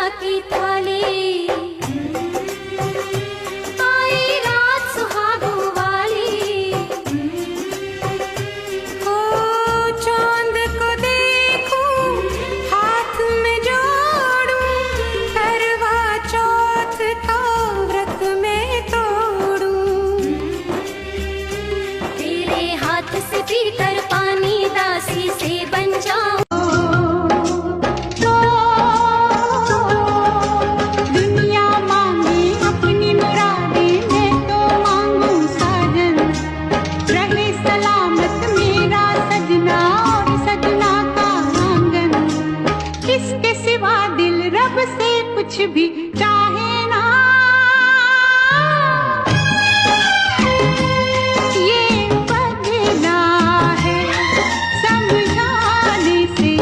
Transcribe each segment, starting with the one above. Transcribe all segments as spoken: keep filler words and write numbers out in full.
की थाली, आई रात सुहागों वाली। ओ चांद को देखूं, हाथ में जोड़ूं, करवा चौथ का व्रत मैं तोड़ूं। तेरे हाथ से पीकर पानी, दासी से बन जाऊं। दुनिया मांगे अपनी मुरादें, मैं तो मांगू साजन, रहे सलामत मेरा सजना और सजना का आंगन। इसके सिवा दिल रब से कुछ भी चाहे ना। ये पगला है, समझाने से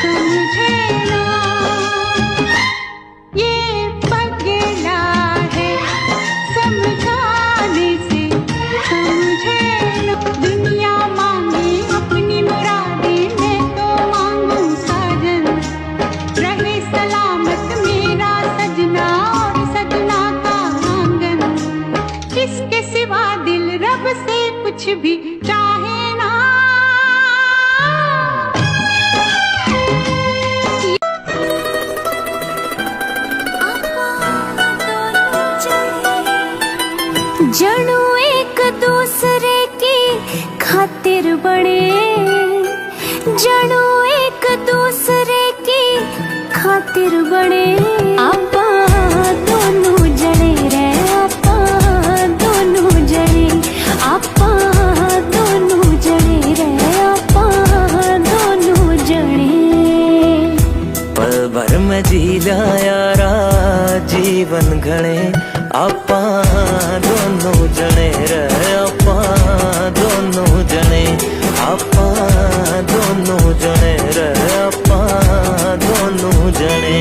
समझे ना। ये पगला है, समझाने से समझे ना। दुनिया मांगे अपनी मुरादें, मैं तो मांगू साजन, रहे सलामत मेरा सजना और सजना का आंगन। इसके सिवा दिल रब से कुछ भी चाहे ना। जणु एक दूसरे की खातिर बने, जणु एक दूसरे की खातिर बने। आपां दोनों जने रे, आपां दोनों जने, आपां दोनों जने रे, आपां दोनों जने। पल भर में जी ला यारा जीवन घणे, आपां दोनों जने रे, आपां दोनों जने, आपां दोनों जने रे, आपां दोनों जने।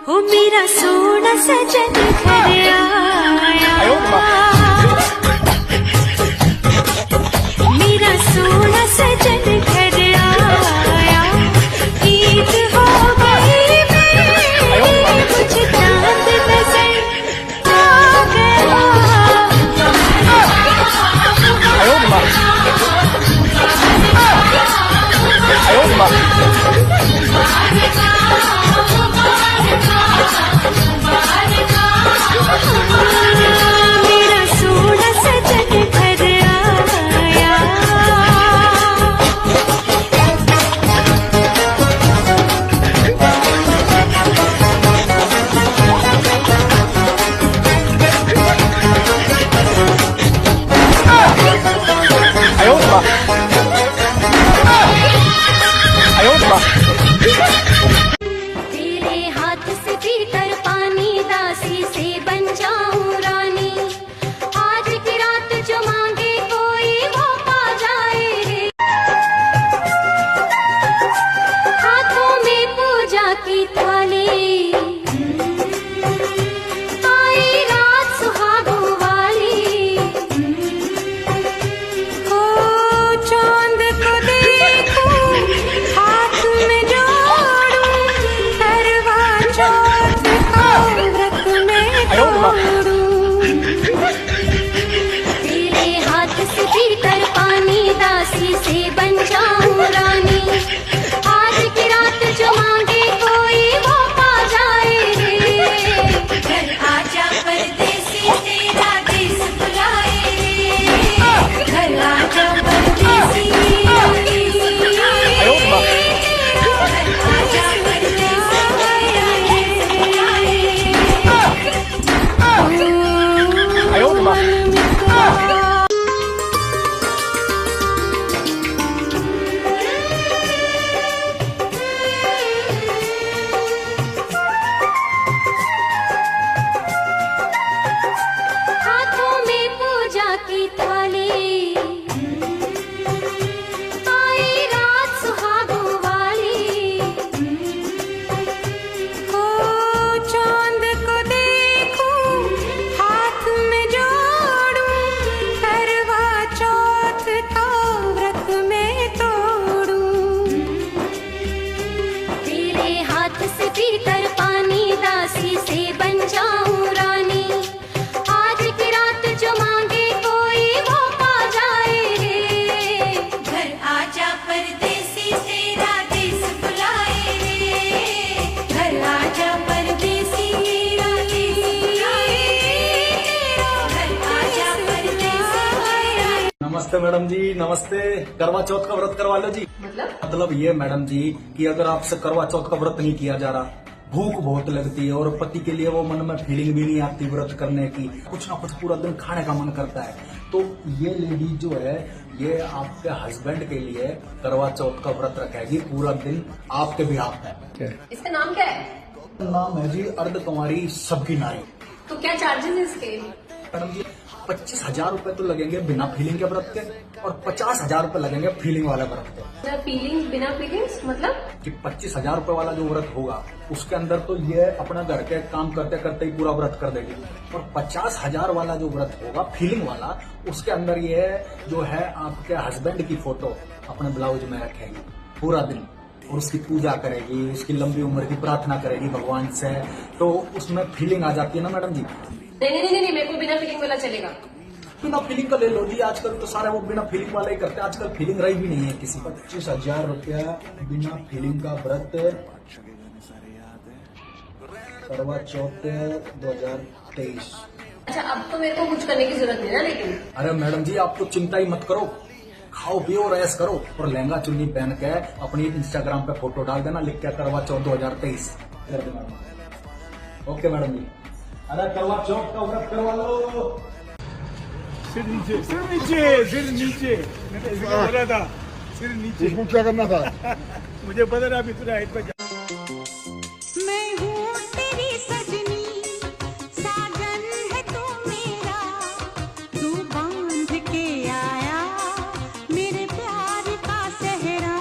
हो मेरा सोना सजन घर आया, मेरा सोना सजन घर आया, ईद हो गई मेरी, मुझे चांद नजर तो मैडम जी नमस्ते, करवा चौथ का व्रत करवा लो जी। मतलब? मतलब ये मैडम जी कि अगर आपसे करवा चौथ का व्रत नहीं किया जा रहा, भूख बहुत लगती है और पति के लिए वो मन में फीलिंग भी नहीं आती व्रत करने की, कुछ ना कुछ पूरा दिन खाने का मन करता है, तो ये लेडीज जो है, ये आपके हस्बैंड के लिए करवा चौथ का व्रत रखेगी, पूरा दिन आपके बिहाफ पे। इसका नाम क्या है? नाम है जी अर्धकुंवारी सबकी नारी। तो क्या चार्जेस है इसके? मैडम जी, पच्चीस हजार रुपए तो लगेंगे बिना फीलिंग के व्रत के और पचास हजार रुपए लगेंगे फीलिंग वाले व्रत के। बिना फीलिंग, बिना फीलिंग्स मतलब? कि पच्चीस हजार रुपए वाला जो व्रत होगा, उसके अंदर तो ये अपना घर के काम करते करते ही पूरा व्रत कर देगी, और पचास हजार वाला जो व्रत होगा फीलिंग वाला, उसके अंदर ये जो है आपके हस्बैंड की फोटो अपने ब्लाउज में रखेगी पूरा दिन, और उसकी पूजा करेगी, उसकी लंबी उम्र की प्रार्थना करेगी भगवान से, तो उसमें फीलिंग आ जाती है ना मैडम जी। नहीं, नहीं, नहीं, नहीं, मेरे को बिना फीलिंग वाला चलेगा। बिना फीलिंग का ले लो जी, आजकल तो सारे वो बिना फीलिंग वाला ही करते हैं, आजकल फीलिंग रही भी नहीं है किसी। पच्चीस हजार रुपया बिना फीलिंग का व्रत, करवा चौथ दो हज़ार तेईस। अच्छा, अब तो मेरे को कुछ करने की जरूरत नहीं ना, लेकिन अरे मैडम जी, आप तो चिंता ही मत करो, खाओ पियो और ऐश करो, और लहंगा चुन्नी पहन के अपनी इंस्टाग्राम पे फोटो डाल देना, लिख के करवा चौथ दो हज़ार तेईस कर देना। ओके मैडम जी, अरे करवा चौथ का व्रत करवा लो। सिर नीचे, सिर नीचे, सिर नीचे। मैं तो इसलिए बोला था, सिर नीचे। इसको क्या करना था? मुझे पता था अभी तुझे हाइट पे मैं हूँ तेरी सजनी, साजन है तू मेरा, तू बांध के आया मेरे प्यार का सेहरा।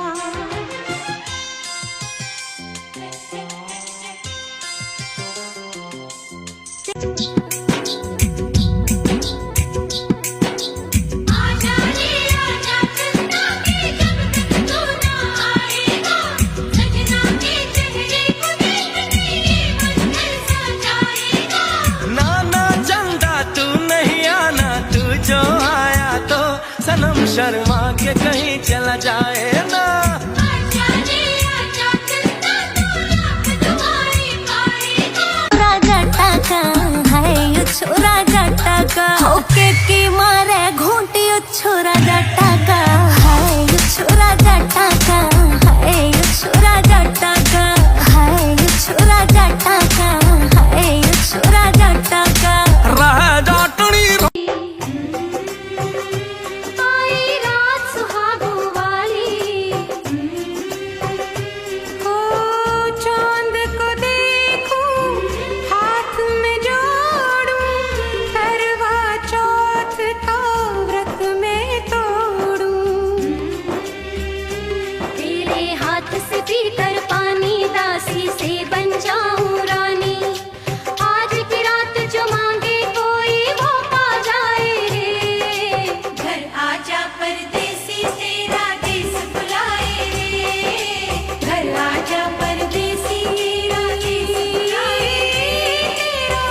ना ना चंदा, तू नहीं आना, तू जो आया तो सनम शर्मा के कहीं चला जाए ना। छोरा जट्टा का है यो, छोरा जट्टा का। होके की मारे घूंटी यो, छोरा जट्टा का है यो, छोरा जट्टा का है यो, छोरा जट्टा का है यो, छोरा जट्टा का है यो, छोरा जट्टा का। रह जाटनी आई रात सुहागों वाली, ओ चांद को देखूं, हाथ में जोड़ूं, करवा चौथ का व्रत मैं तोड़ूं। तेरे हाथ से पीकर पानी, दासी से बन जाऊं रानी। आज की रात जो मांगे कोई, वो पा जाए रे। घर आजा परदेसी, तेरा देश बुलाए रे। घर आजा परदेसी, तेरा देश बुलाए रे।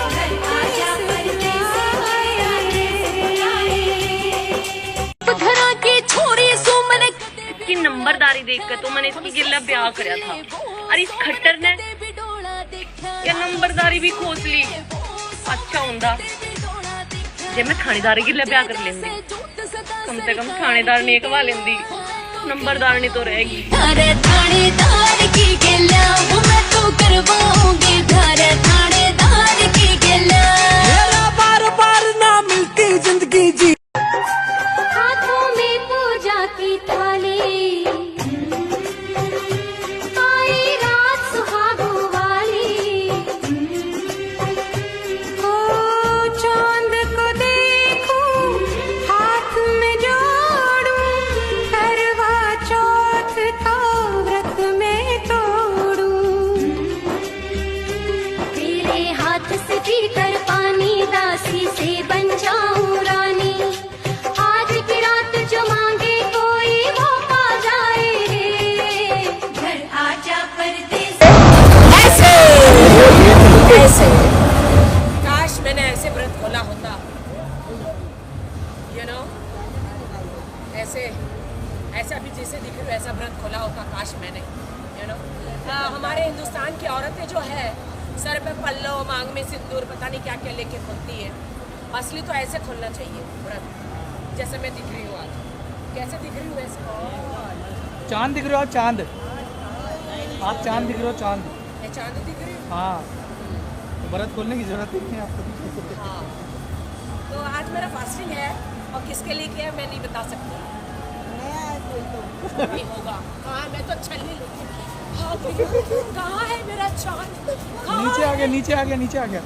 घर आजा परदेसी, तेरा देश बुलाए रे। घरां की छोरी सू मने। इसकी नंबरदारी देख के तो मैंने इसकी गेल्या ब्याह करया था। और इस खट्टर ने या नंबरदारी भी खोस ली। अच्छा हुंदा जे मैं थानेदार गेल्या ब्याह कर लेंदी, कम से कम थानेदार ने एक वा लेंदी, नंबरदार ने तो रहेगी। अरे थानेदार की गेल्या वो मैं तो करवाऊंगी, थारे थानेदार की गेल्या। मेरा बार बार ना मिलती जिंदगी जी। हाथों में पूजा की थाली, आई रात सुहागों वाली। ओ चांद को देखूं, हाथ में जोड़ूं, करवा चौथ का व्रत मैं तोड़ूं। तेरे हाथ से पीकर पानी, दासी से बन जाऊं रानी। आज की रात जो मांगे कोई, वो पा जाए रे। घर आजा परदेसी। ऐसे, ऐसे। काश मैंने ऐसे व्रत खोला होता, you know, ऐसे, ऐसे अभी जैसे दिख रही हूँ, ऐसा व्रत खोला होता काश मैंने, you know। आ, हमारे हिंदुस्तान की औरतें जो है, सर पे पल्लव, मांग में सिंदूर, पता नहीं क्या क्या लेके खोलती है। असली तो ऐसे खोलना चाहिए व्रत, जैसे मैं दिख रही हूँ आज। कैसे दिख रही हूँ वैसे? चांद दिख रहे हो आप, चांद। आप चांद दिख रहे हो, चांद। मैं चांद दिख रही हूँ। हाँ, तो व्रत खोलने की जरूरत ही नहीं है आपको। हाँ। तो आज मेरा फास्टिंग है और किसके लिए किया है मैं नहीं बता सकती। नया है कोई तो। नहीं होगा। हाँ, मैं तो अच्छा नहीं लगती। हाँ, कहाँ है मेरा चांद? कहाँ नीचे आ है? गया, नीचे आ गया, नीचे आ गया।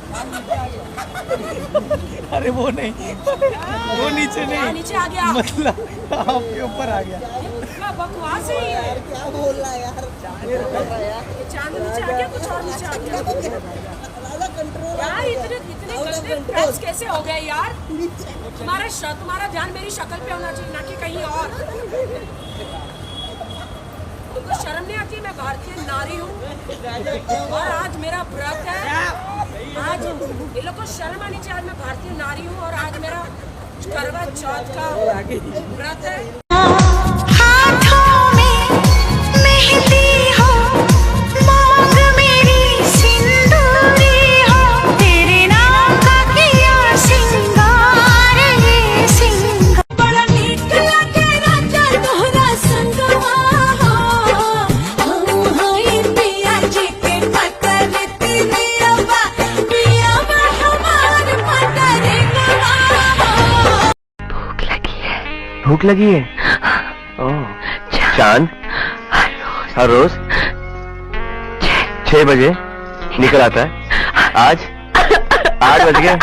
अरे वो नहीं, वो नीचे क्या नहीं, नीचे आ गया? मतलब आपके ऊपर आ गया। क्या बकवास है ये? क्या बोल रहा है यार? ये चांद नीचे आ गया, कुछ और नीचे आ गया। राजा कंट्रोल यार, इतने इतने गंदे फ्रेंड्स कैसे हो गए यार? तुम्हारा श, तुम्हारा ध्यान मेरी शक्ल पे होना चाहिए, ना कि कहीं और। तुमको शर्म नहीं आती? मैं भारतीय नारी हूँ और आज मेरा व्रत है। आज ये लोग को शर्म आनी चाहिए। आज मैं भारतीय नारी हूँ और आज मेरा करवा चौथ का व्रत है। हाथों में मेहंदी हो, मांग मेरी सिंदूरी हो, तेरे नाम का किया सिंगार, ये सिंगार। बड़ा नीक लागे राजा तोहरा संगवा हो, हम हाय पिया जी के पतर तेरे अब्बा, पिया हमार पतर गवा हो। भूख लगी है। भूख लगी है? ओह, चांद हर रोज छह बजे निकल आता है। आज आठ बज गए,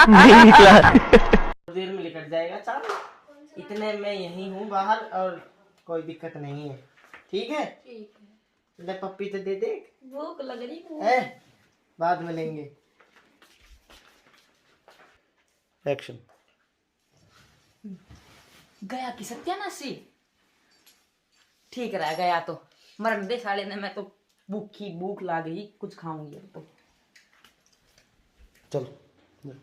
नहीं निकला। देर में निकल जाएगा चांद। इतने मैं यहीं हूँ बाहर और कोई दिक्कत नहीं है। ठीक है? ठीक है। ले पप्पी तो दे दे। भूख लग रही है। है, बाद में लेंगे। एक्शन। गया कि सत्यानाशी? ठीक रह गया तो। मरन दे साले ने, मैं तो भूखी, भूख लाग रही, कुछ खाऊंगी अब तो। चलो।